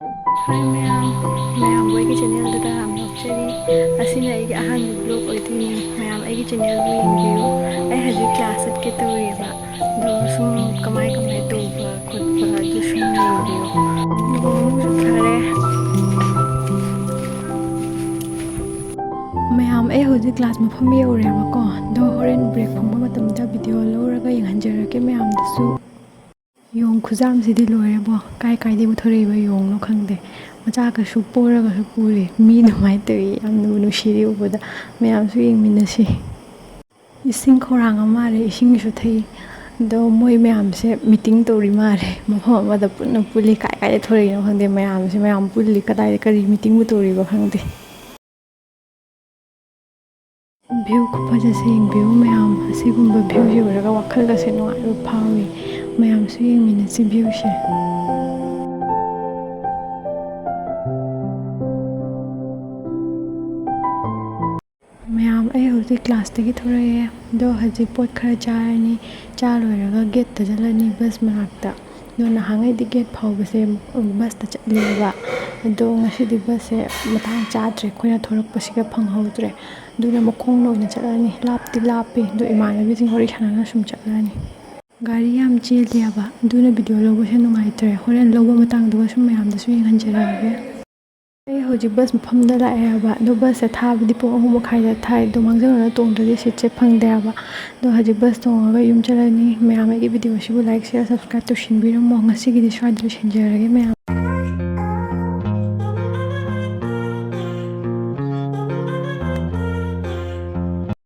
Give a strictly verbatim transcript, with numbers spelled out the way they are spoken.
ꯍꯥꯏ ꯃꯌꯥꯝ, ꯃꯌꯥꯝꯕꯨ ꯑꯩꯒꯤ ꯆꯦꯅꯦꯜꯗꯨꯗ ꯌꯥꯝ ꯅꯣꯛꯆꯔꯤ꯫ ꯑꯁꯤꯅ ꯑꯩꯒꯤ ꯑꯍꯥꯟꯕ ꯕ꯭ꯂꯣꯛ ꯑꯣꯏꯗꯣꯏꯅꯤ꯫ ꯃꯌꯥꯝ ꯑꯩꯒꯤ ꯆꯦꯅꯦꯜꯕꯨ ꯌꯦꯡꯕꯤꯌꯨ꯫ ꯑꯩ ꯍꯧꯖꯤꯛ ꯀ꯭ꯂꯥꯁ ꯆꯠꯀꯦ ꯇꯧꯔꯤꯕ꯫ ꯑꯗꯣ ꯁꯨꯝ ꯀꯃꯥꯏ ꯀꯃꯥꯏ ꯇꯧꯕ ꯈꯣꯠꯄ ꯑꯗꯨ ꯁꯨꯝ ꯌꯦꯡꯕꯤꯌꯨ꯫ ꯑꯗꯨꯒ ꯑꯃꯨꯛ ꯆꯠꯈ꯭ꯔꯦ꯫ ꯃꯌꯥꯝ, ꯑꯩ ꯍꯧꯖꯤꯛ ꯀ꯭ꯂꯥꯁ ꯃꯐꯝ ꯌꯧꯔꯦꯕꯀꯣ꯫ ꯑꯗꯣ ꯍꯣꯔꯦꯟ ꯕ꯭ꯔꯦꯛ ꯐꯪꯕ ꯃꯇꯝꯗ ꯚꯤꯗꯤꯑꯣ ꯂꯧꯔꯒ ꯌꯦꯡꯍꯟꯖꯔꯛꯀꯦ ꯃꯌꯥꯝꯗꯁꯨ꯫ ꯌꯣꯡ ꯈꯨꯖꯥꯝꯁꯤꯗꯤ ꯂꯣꯏꯔꯦꯕꯣ꯫ ꯀꯥꯏ ꯀꯥꯏꯗꯒꯤ ꯄꯨꯊꯣꯔꯛꯏꯕ ꯌꯣꯡꯅꯣ ꯈꯪꯗꯦ꯫ ꯃꯆꯥ ꯀꯩꯁꯨ ꯄꯣꯔꯒꯁꯨ ꯄꯨꯔꯦ꯫ ꯃꯤ ꯑꯗꯨꯃꯥꯏꯅ ꯇꯧꯏ꯫ ꯌꯥꯝꯅꯕꯨ ꯅꯨꯡꯁꯤꯔꯤ ꯎꯕꯗ꯫ ꯃꯌꯥꯝꯁꯨ ꯌꯦꯡꯃꯤꯟꯅꯁꯤ꯫ ꯏꯁꯤꯡ ꯈꯧꯔꯥꯡꯉ ꯃꯥꯜꯂꯦ꯫ ꯏꯁꯤꯡꯁꯨ ꯊꯛꯏ꯫ ꯑꯗꯣ ꯃꯣꯏ ꯃꯌꯥꯝꯁꯦ ꯃꯤꯇꯤꯡ ꯇꯧꯔꯤ ꯃꯥꯜꯂꯦ꯫ ꯃꯐꯝ ꯑꯃꯗ ꯄꯨꯟꯅ ꯄꯨꯜꯂꯤ꯫ ꯀꯥꯏ ꯀꯥꯏꯗ ꯊꯣꯔꯛꯏꯅꯣ ꯈꯪꯗꯦ꯫ ꯃꯌꯥꯝꯁꯦ ꯃꯌꯥꯝ ꯄꯨꯜꯂꯤ꯫ ꯀꯗꯥꯏꯗ ꯀꯔꯤ ꯃꯤꯇꯤꯡꯕꯨ ꯇꯧꯔꯤꯕ ꯈꯪꯗꯦ꯫ ꯚ꯭ꯌꯨ ꯈꯨꯐꯖꯁꯦ ꯌꯦꯡꯕꯤꯌꯨ ꯃꯌꯥꯝ꯫ ꯑꯁꯤꯒꯨꯝꯕ ꯚ꯭ꯌꯨꯁꯦ ꯎꯔꯒ ꯋꯥꯈꯜꯒꯁꯦ ꯅꯨꯡꯉꯥꯏꯕ ꯐꯥꯎꯏ꯫ ꯃꯌꯥꯝꯁꯨ ꯌꯦꯡꯃꯤꯟꯅꯁꯤ ꯚ꯭ꯌꯨꯁꯦ꯫ ꯃꯌꯥꯝ, ꯑꯩ ꯍꯧꯖꯤꯛ ꯀ꯭ꯂꯥꯁꯇꯒꯤ ꯊꯣꯔꯛꯑꯦ꯫ ꯑꯗꯣ ꯍꯧꯖꯤꯛ ꯄꯣꯠ ꯈꯔ ꯆꯥꯔꯅꯤ꯫ ꯆꯥ ꯂꯣꯏꯔꯒ ꯒꯦꯠꯇ ꯆꯠꯂꯅꯤ, ꯕꯁ ꯃꯅꯥꯛꯇ꯫ ꯑꯗꯣ ꯅꯍꯥꯟꯉꯩꯗꯤ ꯒꯦꯠ ꯐꯥꯎꯕꯁꯦ ꯕꯁꯇ ꯆꯠꯂꯦꯕ꯫ ꯑꯗꯣ ꯉꯁꯤꯗꯤ ꯕꯁꯁꯦ ꯃꯇꯥꯡ ꯆꯥꯗ꯭ꯔꯦ, ꯑꯩꯈꯣꯏꯅ ꯊꯣꯔꯛꯄꯁꯤꯒ ꯐꯪꯍꯧꯗ꯭ꯔꯦ꯫ ꯑꯗꯨꯅ ꯃꯈꯣꯡꯅ ꯑꯣꯏꯅ ꯆꯠꯂꯅꯤ꯫ ꯂꯥꯞꯇꯤ ꯂꯥꯞꯄꯤ, ꯑꯗꯣ ꯏꯃꯥꯟꯅꯕꯤꯁꯤꯡ ꯋꯥꯔꯤ ꯁꯥꯟꯅꯅ ꯁꯨꯝ ꯆꯠꯂꯅꯤ꯫ ꯒꯥꯔꯤ ꯌꯥꯝ ꯆꯦꯜꯂꯦꯕ, ꯑꯗꯨꯅ ꯚꯤꯗꯤꯑꯣ ꯂꯧꯕꯁꯦ ꯅꯨꯡꯉꯥꯏꯇ꯭ꯔꯦ꯫ ꯍꯣꯔꯦꯟ ꯂꯧꯕ ꯃꯇꯥꯡꯗꯨꯒ ꯁꯨꯝ ꯃꯌꯥꯝꯗꯁꯨ ꯌꯦꯡꯍꯟꯖꯔꯛꯑꯒꯦ꯫ ꯑꯩ ꯍꯧꯖꯤꯛ ꯕꯁ ꯃꯐꯝꯗ ꯂꯥꯛꯑꯦ ꯍꯥꯏꯕ꯫ ꯑꯗꯣ ꯕꯁꯁꯦ ꯊꯥꯕꯗꯤ ꯄꯨꯡ ꯑꯍꯨꯝ ꯃꯈꯥꯏꯗ ꯊꯥꯏ꯫ ꯑꯗꯣ ꯃꯥꯡꯖꯧꯅꯅ ꯇꯣꯡꯗ꯭ꯔꯗꯤ ꯁꯤꯠꯁꯦ ꯐꯪꯗꯦ ꯍꯥꯏꯕ꯫ ꯑꯗꯣ ꯍꯧꯖꯤꯛ ꯕꯁ ꯇꯣꯡꯉꯒ ꯌꯨꯝ ꯆꯠꯂꯅꯤ꯫ ꯃꯌꯥꯝ ꯑꯩꯒꯤ ꯚꯤꯗꯤꯑꯣꯁꯤꯕꯨ like, share, subscribe ꯇꯧꯁꯤꯟꯕꯤꯔꯝꯃꯣ꯫ ꯉꯁꯤꯒꯤꯗꯤ ꯁ꯭ꯋꯥꯏꯗ ꯂꯣꯏꯁꯤꯟꯖꯔꯒꯦ ꯃꯌꯥꯝ꯫